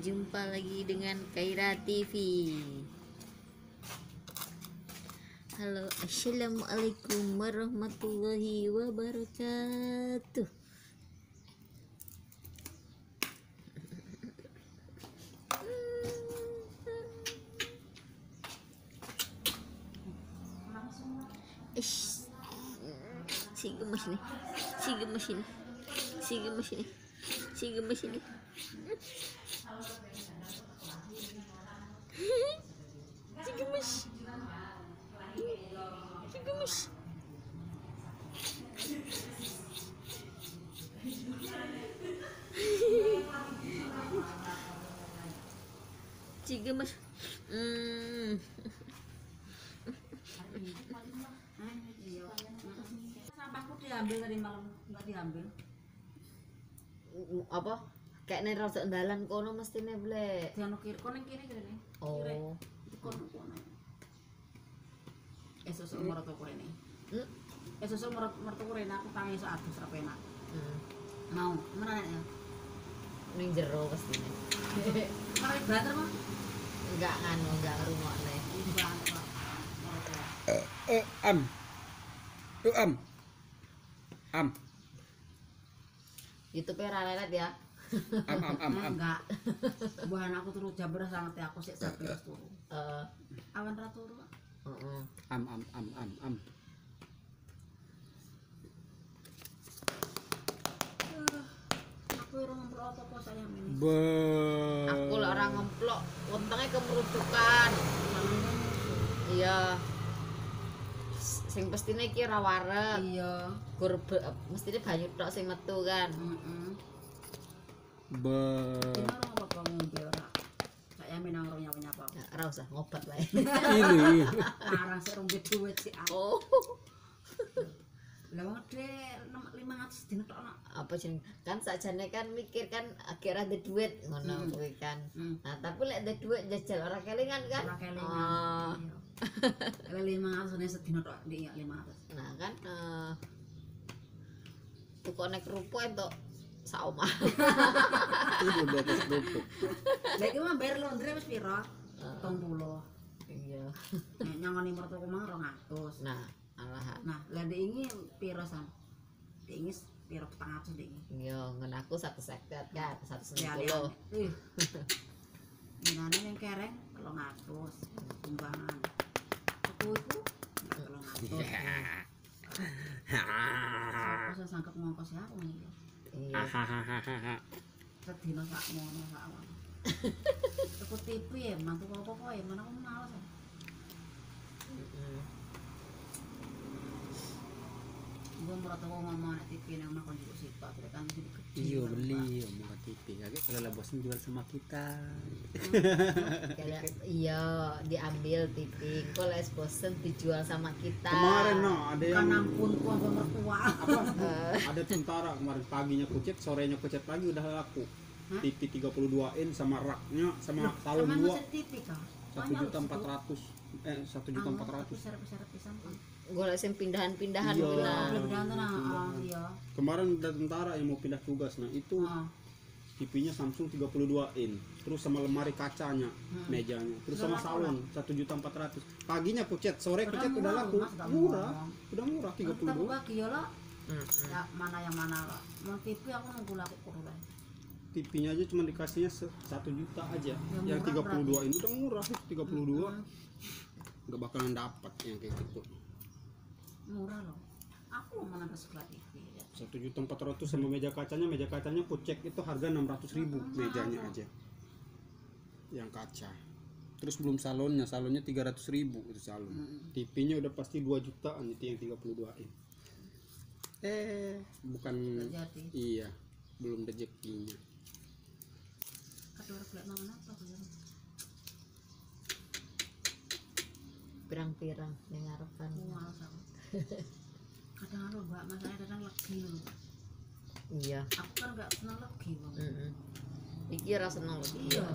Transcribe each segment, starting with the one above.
Jumpa lagi dengan Kaira TV. Halo, assalamualaikum warahmatullahi wabarakatuh. Ish, si gemes nih, si gemes ini, si gemes ini, si gemes ini. Si gemes, si gemes. Si gemes. Sampahku diambil tadi malam, enggak diambil. Apa? Kayaknya rada dalan kono mestine blek. Dianu kiri, kono kiri kene. Oh. Kono kono. Esuk mertuku rene. Esuk mertuku rene aku tangi esuk adus ra penak. Mau, mana ya? Ning jero pestine. Mari banter, Mas. Enggak nganu, enggak ngrungokne. Am. Am. Am. YouTube-nya ra lelet ya. Am am am am. Enggak. Buah aku turu jam berapa sangat aku sik jam 12 turu. Awan ra turu. Heeh. Am am am am am. Aku ora ngemplok apa-apa sayang ini. Aku lho ora ngemplok, wetenge kemerucukan. Iya. Sing pestine iki ora wareg. Iya. Gur mestine banyu tok sing metu kan. Heeh. Be. Ini ora apa-apa ngombe ora. Saya menang ora nyapa-nyapa. Ora usah ngobat wae. Ini. Larang sik rong duit sik aku. Oh. Lah wong gede 500 dino tok ana. Apa jeneng? Kan sakjane kan mikir kan akhirnya ada duit ngono kuwi kan. Nah, tapi lek ada duit jajal ora kelingan kan. Ora kelingan. Iya. Lek 500 ne sedino tok ndik ya 500. Nah kan tukone kerupuk entuk sak omah. Itu udah atas kerupuk. Lah iki mah bayar laundry wis pira? 70. Iya. Nek nyangoni mertuku mah 200. Nah, alah. Nah, lah ndek ingi pira sam? Ndek ingi pira 400 ndek ingi. Iya, ngene aku 150 kan, 160. Ih. Minane ning kereng 300 timbangan. Aku iku 300. Aku sangkep ngongkos ya aku iki. Iya. Sedina sak ngono sak ngono. Aku TV ya, mantu apa-apa ya, mana aku males. Heeh. Gua mertua ngomong nek TV nang omah kon njupuk sitok, kan gede. Iya, beli omong TV. Kagak kalau lah bosen jual sama kita. Iya, diambil TV. Kalau les bosen dijual sama kita. Kemarin no, ada yang kan ampun ku sama mertua. Apa? Ada tentara kemarin paginya kucet, sorenya kucet lagi udah laku. Hah? TV 32 in sama raknya sama salon 2. TV kah? 1.400.000 1.400.000. Besar-besar pisan. Golek sing pindahan-pindahan iya. kuwi lah. Pindahan iya. Kemarin ada tentara yang mau pindah tugas. Nah, itu TV-nya Samsung 32 in. Terus sama lemari kacanya, mejanya. Terus sama salon 1.400.000. Paginya kucet, sore kucet udah laku. Murah. Udah murah 32. Bagi ya lah. Ya mana yang mana lah. Mau TV aku nunggu laku kudu. TV-nya aja cuma dikasihnya 1 juta aja. Ya, yang 32 ini udah murah, 32. Nggak bakalan dapat yang kayak gitu. Murah loh. Aku mana sebelah TV. 1.400.000 sama meja kacanya kucek itu harga 600.000 mejanya aja. Yang kaca. Terus belum salonnya, salonnya 300.000 itu salon. TV-nya udah pasti 2 jutaan itu yang 32 in. Bukan iya, belum rezekinya. Pirang-pirang ning ngarepan. Kadang aku mbak masaknya kadang legi lho. Iya. Aku kan enggak seneng legi, Bang. Heeh. Iki ora seneng legi. Iya.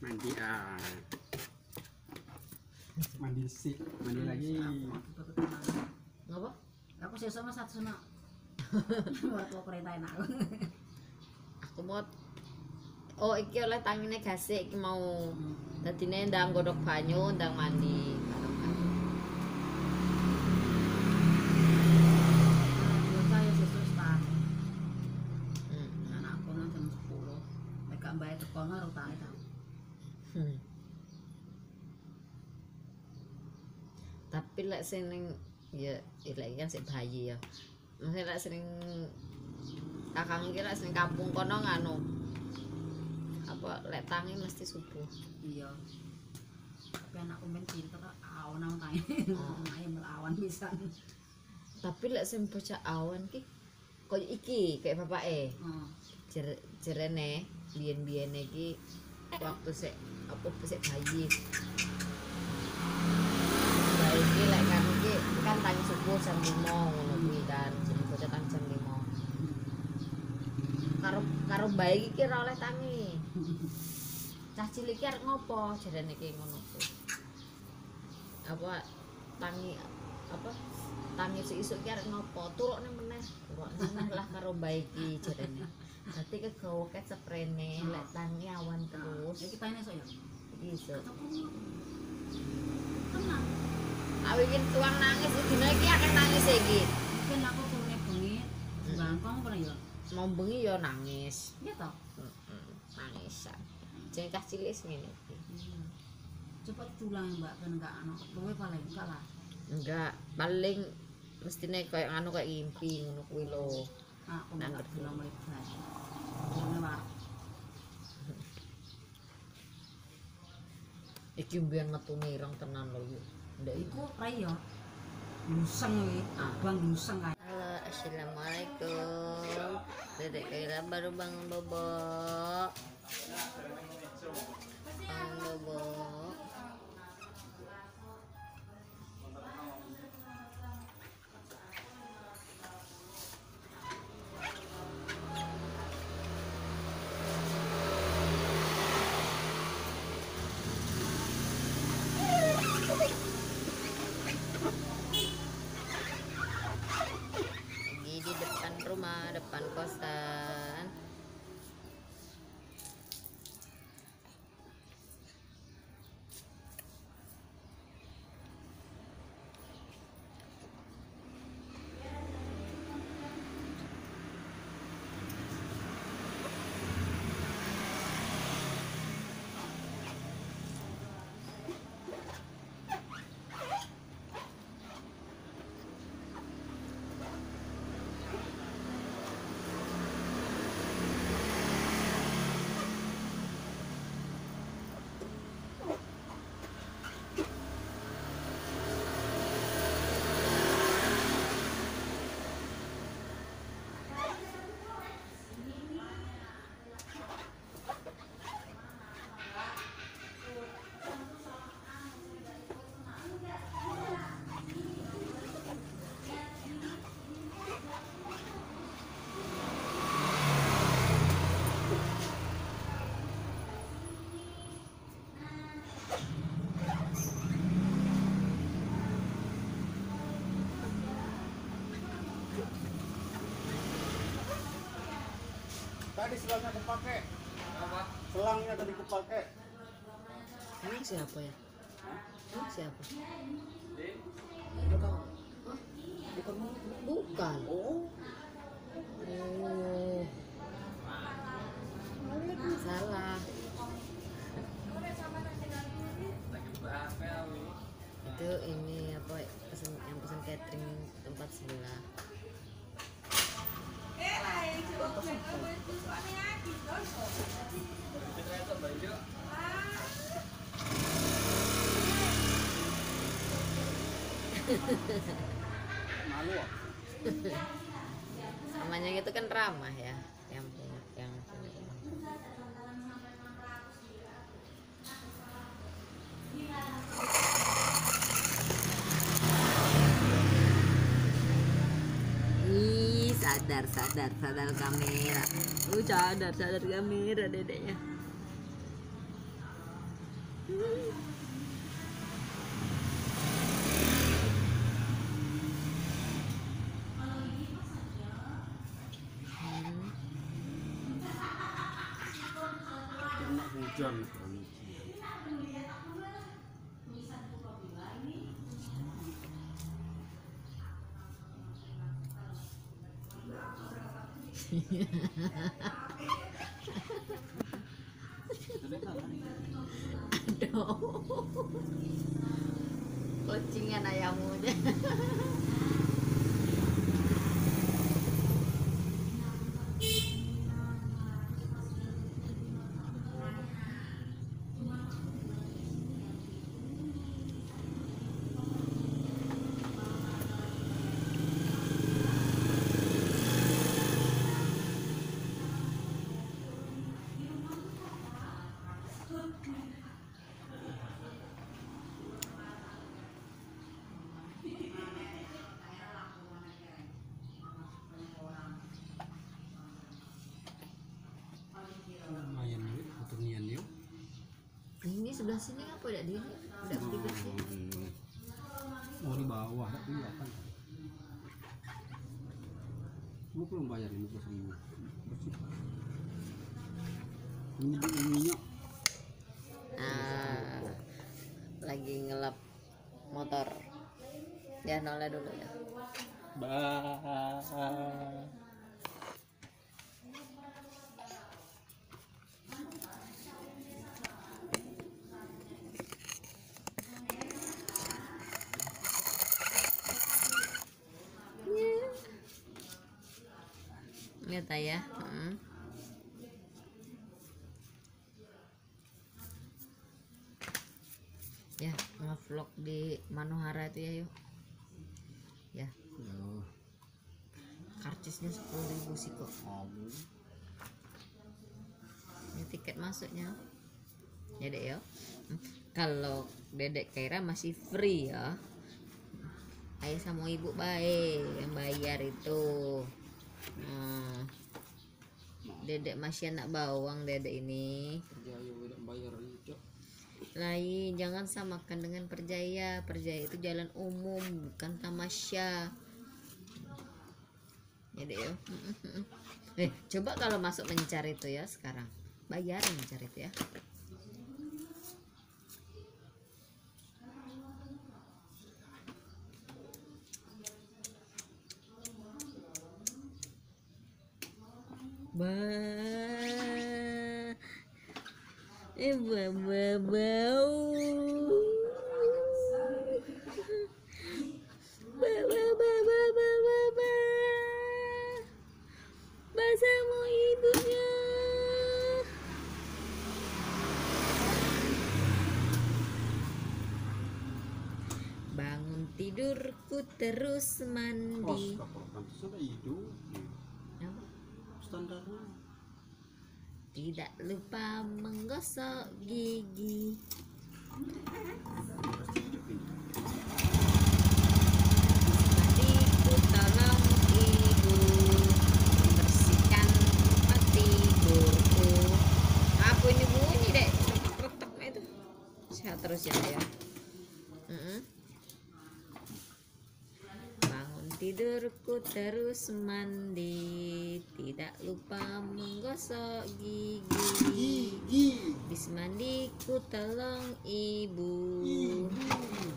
Mandi ah. Mandi sih, mandi lagi. Ngapa? Aku sesuk mas satu Mertua kereta enak. Aku mau. Oh, iki oleh tangine gasik iki mau. Dadine ndang godhog banyu, ndang mandi. Bocah ya sesuk ta. Anakku nang jam 10. Nek gak mbae teko karo tangi ta. Tapi lek sing ning ya lek kan sik bayi ya. Maksudnya lek sing kakang iki lek sing kampung kono nganu. Apa lek tangi mesti subuh. Iya. Tapi anakku men pinter awan awan tangi. Ayo melawan pisan. Tapi lek sing bocah awan ki koyo iki kayak bapake. Heeh. Jerene biyen-biyene iki waktu sik apa sik bayi. Bayi iki lek kan iki kan tangi subuh jam 5 ngono kuwi kan. Jadi bocah tangi jam 5. Karo karo bayi iki ora oleh tangi. Cah cilik iki arep ngopo jarene iki ngono kuwi. Apa tangi apa tangi isuk iki arep ngopo? Turukne meneh, turukne meneh lah karo bayi iki jarene. Dadi kegawa ket seprene lek tangi awan terus. Ya kita ini esuk ya. Iki esuk. Tenang. Awi iki tuang nangis dina iki akeh nangis iki. Mungkin aku turune bengi bangkong apa ya? Mau bengi ya nangis. Iya toh? Nangisan. Jeneng cah cilik sing ngene iki. Coba diulang Mbak ben enggak ana luwe paling enggak lah. Enggak, paling mestine koyo nganu koyo ngimpi ngono kuwi lho. Aku nang bilang mlebu. Ngene wae. Iki mbiyen metune ireng tenan lho yuk. Ndek iku prei ya. Luseng iki, abang luseng kae. Halo, assalamualaikum. Dedek Kaila baru bangun bobo. Bangun bobo. Lagi di depan rumah, depan kosan. Tadi selangnya kepake. Apa? Selangnya tadi kepake. Ini siapa ya? Ini siapa? Bukan. Oh. Oh. Salah. Itu ini apa pesen, yang pesen catering tempat sebelah. Malu. Namanya itu kan ramah ya, yang punya rumah. Ih, sadar kamera. Sadar kamera dedeknya. Hujan. Aduh, kucingan ayammu deh. Ini sebelah sini apa tidak di ini? Tidak bersih. Oh, di bawah tapi apa? Lu belum bayar ini semua. Bersih. Ini minyak. Ah, lagi ngelap motor. Ya nolnya dulu ya. Bye. Lihat ya. Ya, nge-vlog di Manohara itu ya, yuk. Ya. Yo. Karcisnya 10.000 sih kok. Ini tiket masuknya. Ya dek ya. Kalau Dedek Kaira masih free ya. Ayah sama ibu baik yang bayar itu. Nah, Dedek masih anak bawang dedek ini. Perjaya tidak bayar itu. Lain, jangan samakan dengan Perjaya. Perjaya itu jalan umum, bukan tamasya. Ya dek ya. Coba kalau masuk mencari itu ya sekarang. Bayar mencari itu ya. Ba, ba, ba, bau. Ba, ba, ba, ba, ba, ba, ba. Ba sama ibunya. Bangun tidurku terus mandi. Standarnya. Tidak lupa menggosok gigi. Mandiku tolong ibu bersihkan tempat tidurku. Apa ini bunyi dek? Retak itu. Sehat terus ya ya. Bangun tidurku terus mandi, tidak lupa menggosok gigi. Habis mandiku tolong ibu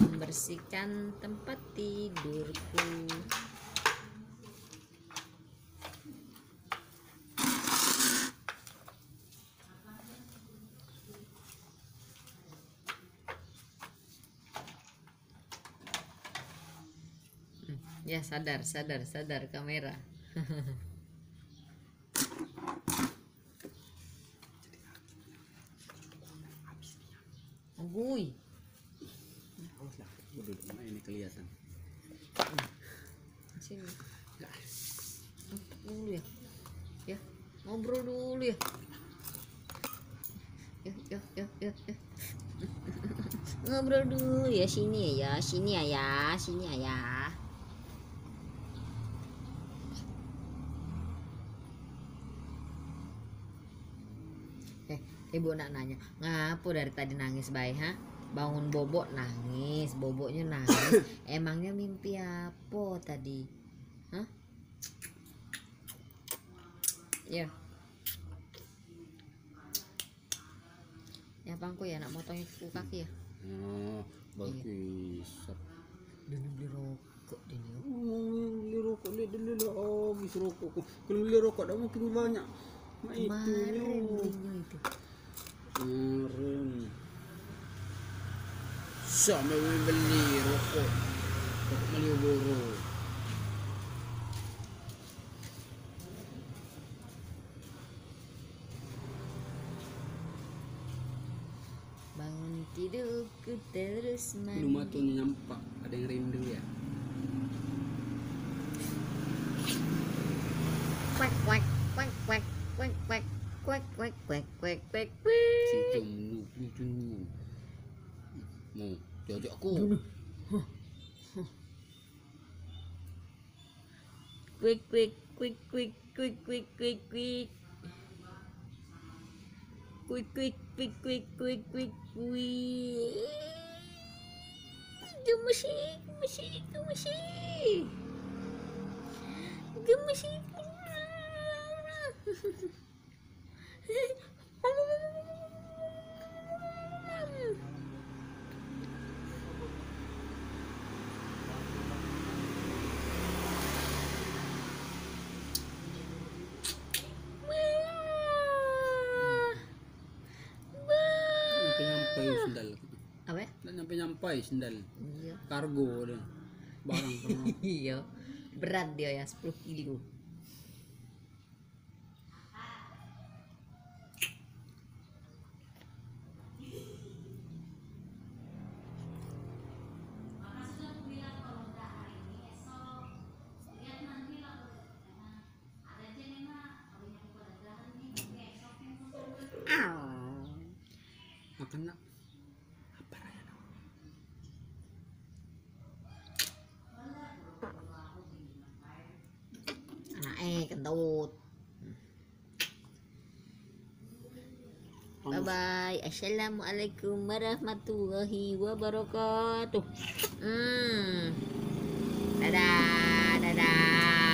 membersihkan tempat tidurku. Ya sadar, sadar, sadar kamera. Gui. Ini kelihatan. Sini. Dulu ya. Ya, ngobrol dulu ya. Ya, ya, ya, ya, ya. Ngobrol dulu ya sini ya, sini ya, sini ya. Ibu nak nanya, ngapo dari tadi nangis baik ha? Bangun bobok nangis, boboknya nangis. Emangnya mimpi apa tadi? Hah? Ya. Ya pangku ya nak motongnya kuku kaki ya. Oh, bagus. Dulu beli rokok dulu. Beli rokok dulu lah. Oh, habis rokok. Kalau beli rokok dah mungkin banyak. Mak itu. Itu. Kemarin. Sama beli rokok. Rokok Malioboro. Bangun tidurku terus mandi. Belum matunya nyampak, ada yang rindu ya. Kwek kwek kwek kwek kwek kwek kwek kwek kwek kwek kwek kwek. Situ lucu. Mau jajak aku. Kwek kwek kwek kwek kwek kwek kwek kwek. Kwek kwek kwek kwek kwek kwek kwek. Gemeshi gemeshi gemeshi. Gemeshi. Sendal. Apa? Nggak nyampe-nyampe sendal. Iya. Kargo deh. Barang semua. Iya. Berat dia ya 10 kilo. Makan nak. Apa raya nak? Anaknya kentut. Bye bye. Assalamualaikum warahmatullahi wabarakatuh. Dadah, dadah.